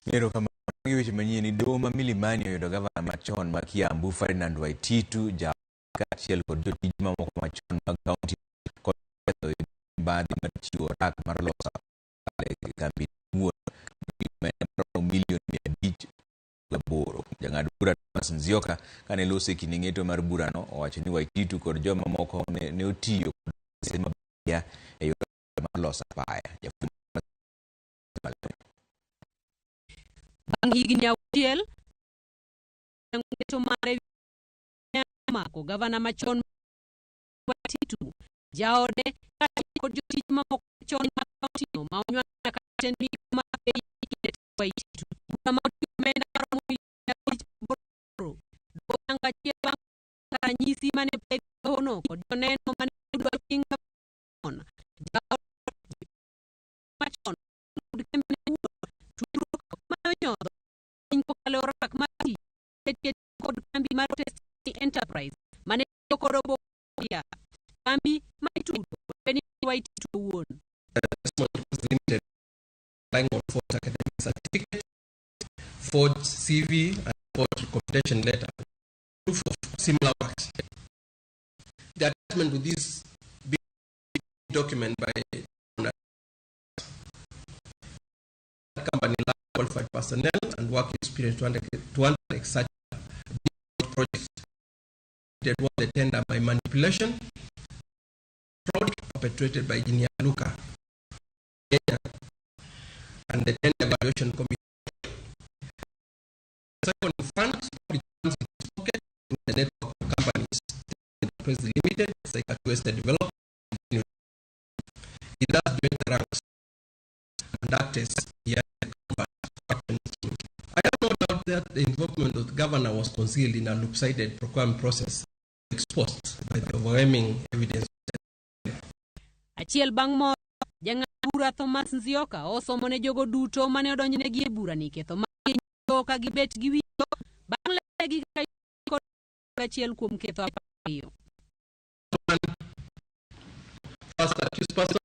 Erokamano gi weche manyien. Doho ma Milimani oyudo gavana machon ma Kiambu Ferdinand Waititu ja kaachiel kod jotije mamoko machon mag kaunti kod ketho mibadhi mar chiwo rak mar loso apaya e kambi owuon omenda maromo milion 508. Jang'ad bura Thomas Nzioka kane loso e kinde ng'eto mar burano owacho ni Waititu kod joma moko ne otiyo kod pesa mabandia e yor mar loso apaya. Jafwambo Bang' higni 6, ng'eto mare mako gavana machon Waititu, jaode kaachiel kod jotich mamoko machon mag kauntino ma onywando nyaka jatend migao mar pei Kenneth Waititu. Bura ma oting'o omenda maromo milion 5.8 doho oyango achiel bang' ka ranyisi mane opedhi e dohono kod joneno mane oyudo aching' machon, jaod machon kod kembe ne wuon tudruok mane onyodho piny kokalo e orak mar tich e kod kambi mar Testi Enterprise mane tiyo kod oboke ya kambi ma itudo kod Waititu owuon. Limited relying on forged academic certificate, forged CV, and forged recommendation letter, proof of similar works. The attachment to this big document by company lack qualified personnel and work experience to undertake such projects. They won the tender by manipulation, fraud perpetrated by Engineer Luka Kenya and the tender evaluation committee. Second fund returns in his pocket through the network of companies, Enterprise Limited, Saika Estate Development. He thus joined the ranks and acted behind the combat. I have no doubt that the involvement of the governor was concealed in a lopsided procurement process exposed by the overwhelming evidence. Achiel bang' moro, jang'ad bura Thomas Nzioka osomo ne jogo duto mane odonjnegi e burani ketho margi e nyim ka gibet gi winjo bang' lernegi kaka kod achiel kuom ketho 12. First accused person,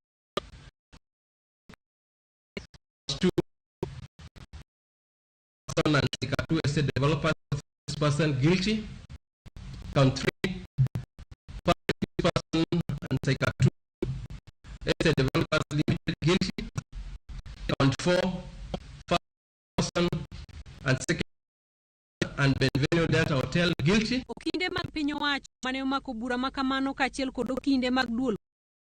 two person and Sikatu Estate Developers, first person guilty. Count 3, first accused person and Sikatu Estate Developers Limited guilty. Count 4, first person and second and Benvenue Delta Hotel guilty. Okinde mag piny owacho mane omako bura ma kamano kaachiel kod okinde mag duol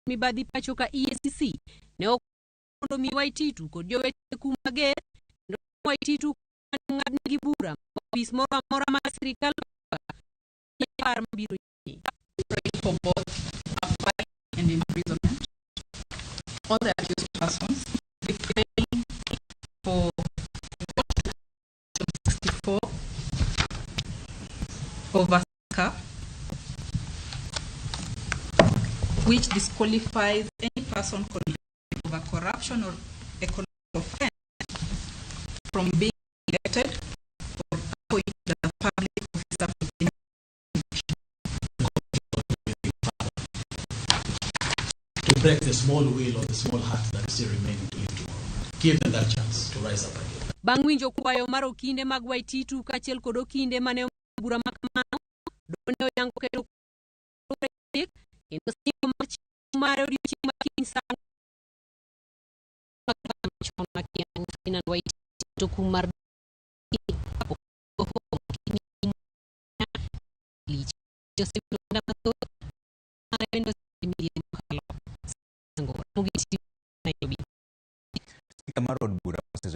mibadhi pacho ka EACC ne ok mondo mi Waititu kod jowetene kum mager kendo Waititu mane ong'adnegi bura ofis moro amora mar sirikal par mabiro nyime. Prayed for both a fine and imprisonment. All the accused persons. We pray for 64 over SCA, which disqualifies any person convicted of a corruption or economic offense from being elected or appointed as a public officer for any to break the small will or the small heart that is still remaining to live tomorrow. Give them that chance to rise up again. Bang' winjo kwayo mar okinde mag Waititu kaachiel kod okinde mane omako bura ma kamano, doho ne oyango keto chik kendo singo mar chiwo mare odiochieng' ma kiny saa chon ma Kiambu Ferdinand Waititu kum mar lich osewito omenda mathoth mare bende osemidhiero mokalo. Sango, Ramogi TV, Nairobi. Spika mar od